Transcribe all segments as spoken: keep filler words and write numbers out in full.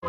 N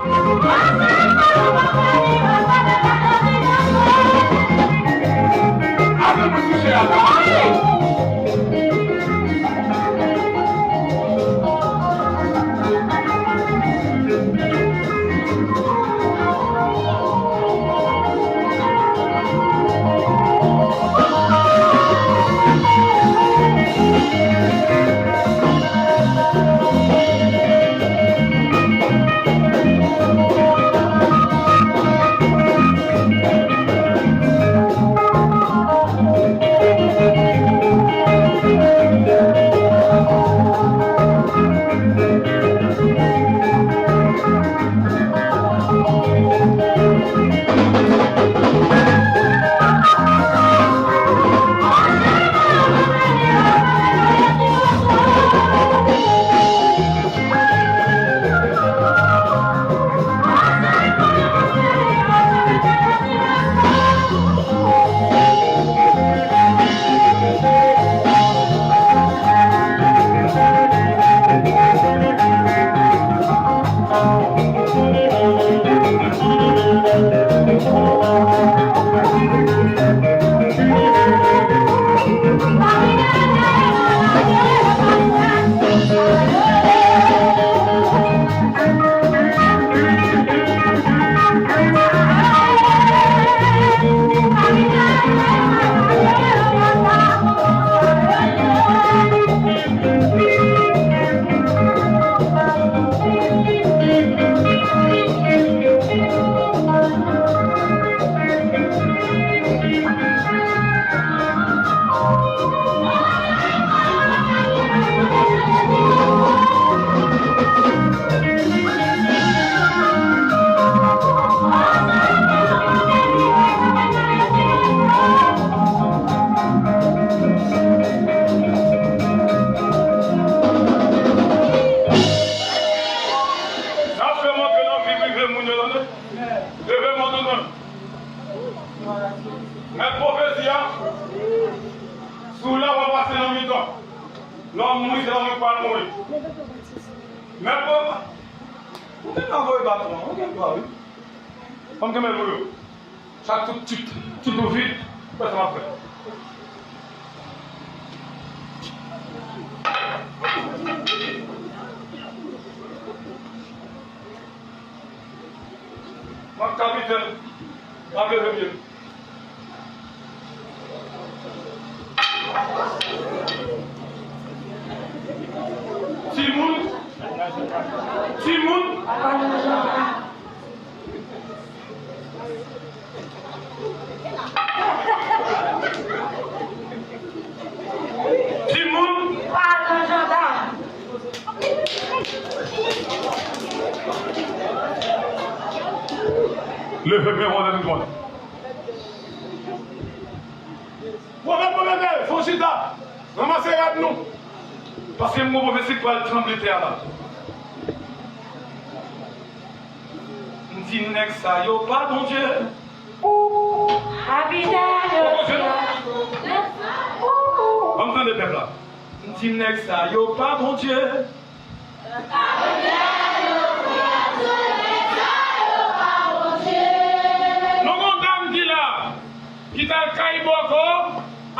ap fè m antre nan vi prive moun yo, tande. Leve men w, tande. Mèt pwofesi a, si w la, w ap pase nan mitan. Lè w mouri, se la mwen k pral mouri. Mèt pwofesi. Ou te nan voye baton an, ou gen dwa, wi. Fò m kenbe l pou yo. Chak tout tit, tit ou vit, ou wè sa m ap fè. M ap kapitèn, m ap leve pye m. Timoun, timoun. Timoun. Leve men w anlè tout moun. Pwofèt, pwofèt, fè w chita. Ranmase rad nou. Paske m gon pwofesi k pral tranble tè a la. M di nèg sa yo pa Bondye. Kapitèn yo. Ban m tande pèp la. M di nèg sa yo pa Bondye. Nou gon dam ki la, ki t al kay Bòkò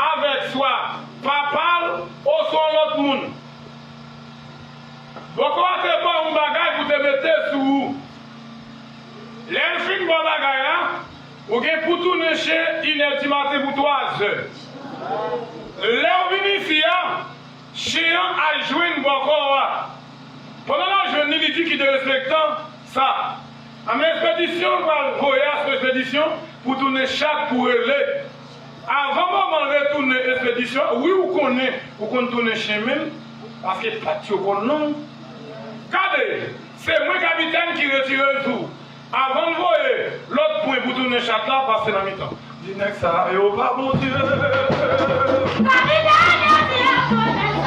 avèk swa papa l oswa yon lòt moun. Bòkò a te ba w yon bagay pou te mete sou ou. Lè l fin ba w bagay la, ou gen pou tounen chen inè di maten pou twazè. Lè w vin isi a, chen an al jwenn Bòkò a. Pandan l al jwenn li, li di ki derespektan sa. Anben, espedisyon l pral voye a se yon espedisyon pou tounen chat pou rele. Avan moman l retounen espedisyon, wi, ou konnen, ou konn tounen chen menm, paske pat yo konn long. Gade, se mwen kapitèn ki retire l sou ou. Avan l voye lòt pwen pou tounen chat la, pase nan mitan. Di nèg sa yo pa Bondye. Kapitèn yo di yo konnen sa yo pa Bondye.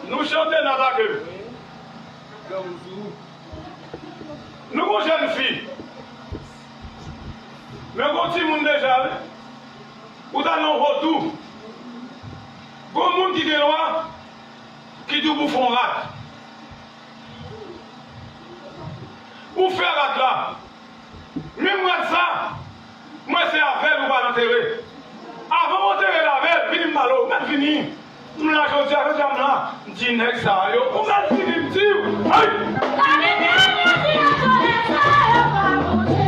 Nou chante, n atake l. Nou gon jèn fi. Men gon timoun deja, wi. Ou ta nan vodou. Gon moun ki gen lwa, ki di w pou fè yon rad. Ou fè rad la. Menm rad sa, mwen se avè l ou pral antere. Avan w antere l avè l, vini m pale w, mèt vini. M la jodi a, jodi a m la. M di nèg sa yo, ou mèt vini m di w. Ay! Sa vle di anyen di yo jodi sa yo pa monte.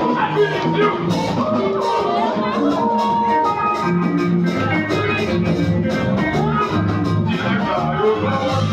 Ou mèt vini m di w. Di nèg sa yo pa monte.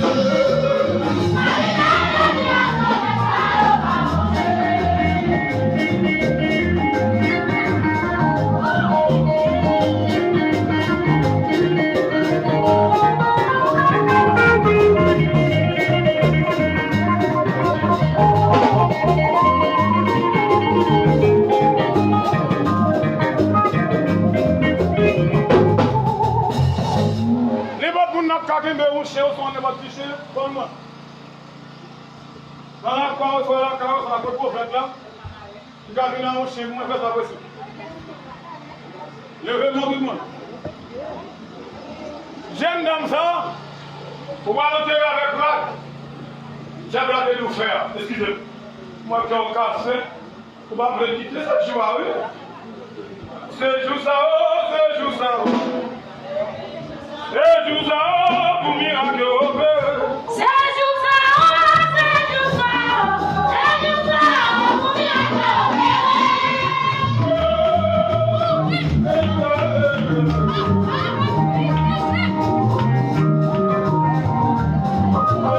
Nenpòt moun n ap ka kenbe yon chen oswa nenpòt ti chen, ban m mwen. Nan lakay ou, swa lakay ou, swa kot pwofèt la, li ka vin ak yon chen pou mwen, fè sa posib. Leve men tout moun. Jèn dam sa, ou pral antere avèk rad. Dyab la te di w fè a, eskize m. Mwen kè w kase. Ou pa vle kite se jou a, wi. Se jou sa, o, se jou sa, o. Se jou sa, o, pou mirak yo opere. Se jou sa, o, se jou sa, o. Se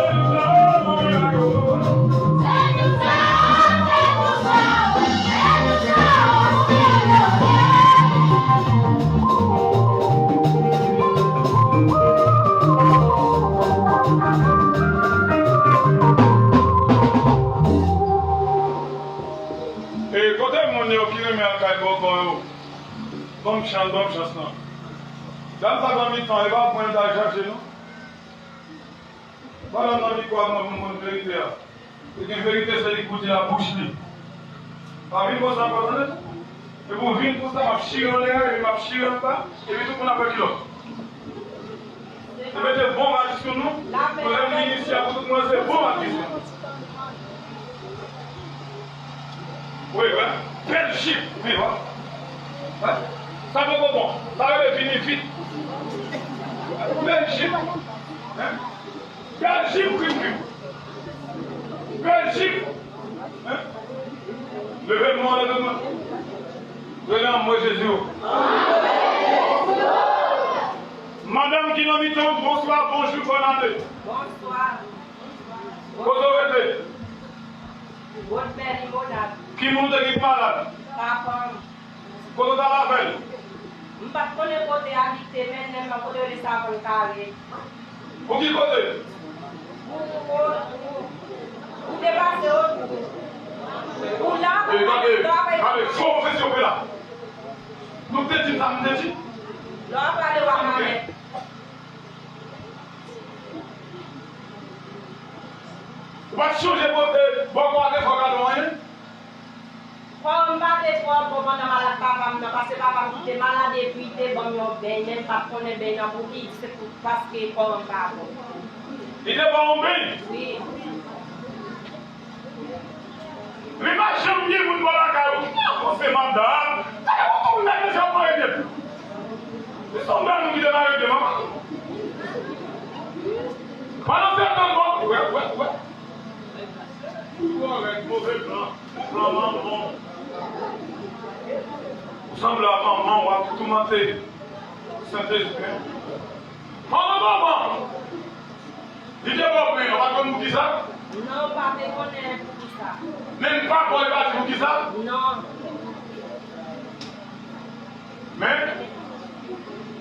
jou sa, o, pou mirak yo opere. E kote moun yo ki renmen al kay bòkò yo? Ban m chans, ban m chans lan. Dam sa nan mitan, e pa pwen l ta chache, non. Madanm nan di kwa mwen pou m konn verite a. E gen verite se li ki boute la bouch li. Pa vin konsa ankò, tande. Epi w vin konsa, m ap chire anlè a, epi m ap chire anba, epi tout moun ap wè kilòt. Se mete bonm a diskoun nou, pou lè m vin isi a pou tout moun wè se bonm a diskoun. Wi, wi. Bèl jip, wi, wi. Wi. Sa poko bon. Sa rele vini vit. Bèl jip. Hein? Bèl jip, krim, krim. Bèl jip. Hein? Leve men w, leve men w. Rele anmwe Jezi w. Madanm ki nan mitan, bonswa, bonjou, bòn ane. Bonswa. Kote w rete? Wòdfè Limonad. Ki moun w te gen ki malad? Papa m. Kote w t al avè l? M pa t konnen kote abite, men nèm nan kote rele Savann Kare. Pou ki kote? Pou, pou, pou, pou te pase otou. Pou la, e, gade, gade, fò pwofesyon pe la. Nou te di sa, m te di. Lò w ap pale w ap malèt. Ou pa t chonje bò, e, bò kwa te fò gade w anyen? Kò m pa te twò bon pandan malad papa m nan, paske papa m ki te malad epi te ban m yon beny, men m pa t konnen beny nan pou ki, se pou, paske kò m pa bon. Li te ba w yon beny? Wi. Li pa janm gen moun bò lakay ou. Ki avanse madanm? Gade yon nèg deja ap mare pye l. Li se yon bèl moun ki te mare pye manman. Pandan se tan, bon, wè, wè, wè. Ou kòrèk, move plan. Plan manman. Ou sanble a manman, w ap toumante. Sentespri. Manman, manman. Li te ba w beny, ou pa t konn poukisa? Non, m pa te konnen poukisa. Menm papa w li pa di poukisa? Non. Men,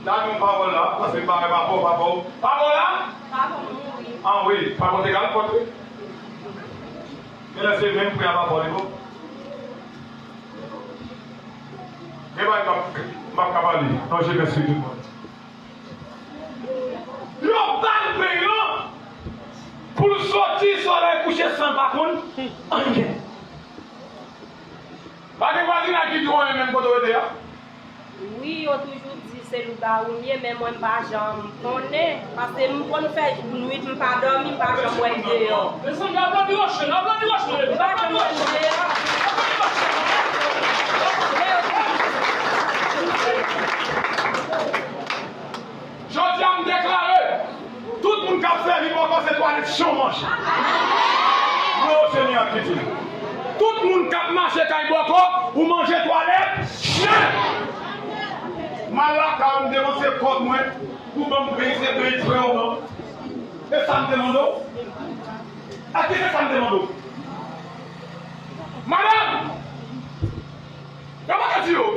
ta di yon pawòl la, paske m pa wè papa w, papa w. Papa w la? Papa m mouri. An wi, papa w te kal fòt wi. Genlè se menm frè a papa w li bon. Gen bagay m p ap, m p ap ka pale. Non, je m'excuse tout le monde. Yo ba l beny lan pou l soti solèy kouche san l pa konn anyen. Pa gen vwazinay ki di w anyen menm kote w rete a? Wi, yo toujou di se lougawou m ye, men mwen m pa janm konnen, paske m konn fè nwit m pa dòmi, m pa janm wè l deyò. Mezanmi, aplodi Rochelle, aplodi Rochelle. M pa janm wè l deyò. Jodi a, m deklare, tout moun k ap sèvi bòkò se twalèt chen w manje. Glwa o Senyè ki di, tout moun k ap mache kay bòkò, ou manje twalèt chen. M al lakay ou, m depanse kòb mwen pou ban m beny, se beny frè w nan. E sa m te mande w? Èske se sa m te mande w? Madanm! Yo pa ka di yo.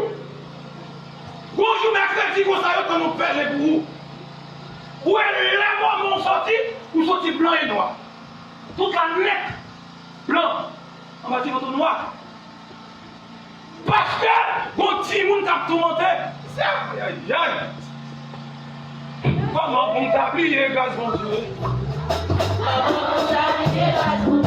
Gon jou mèkredi konsa yo tann yon pèlen pou ou. Ou wè lè moman w soti, ou soti blan e nwa. Tout la nèt blan. Anba ti manto nwa. Paske gon timoun k ap toumante. Se ayayay. Kòman pou m ta bliye gras Bondye? Kòman pou m ta bliye gras Bondye?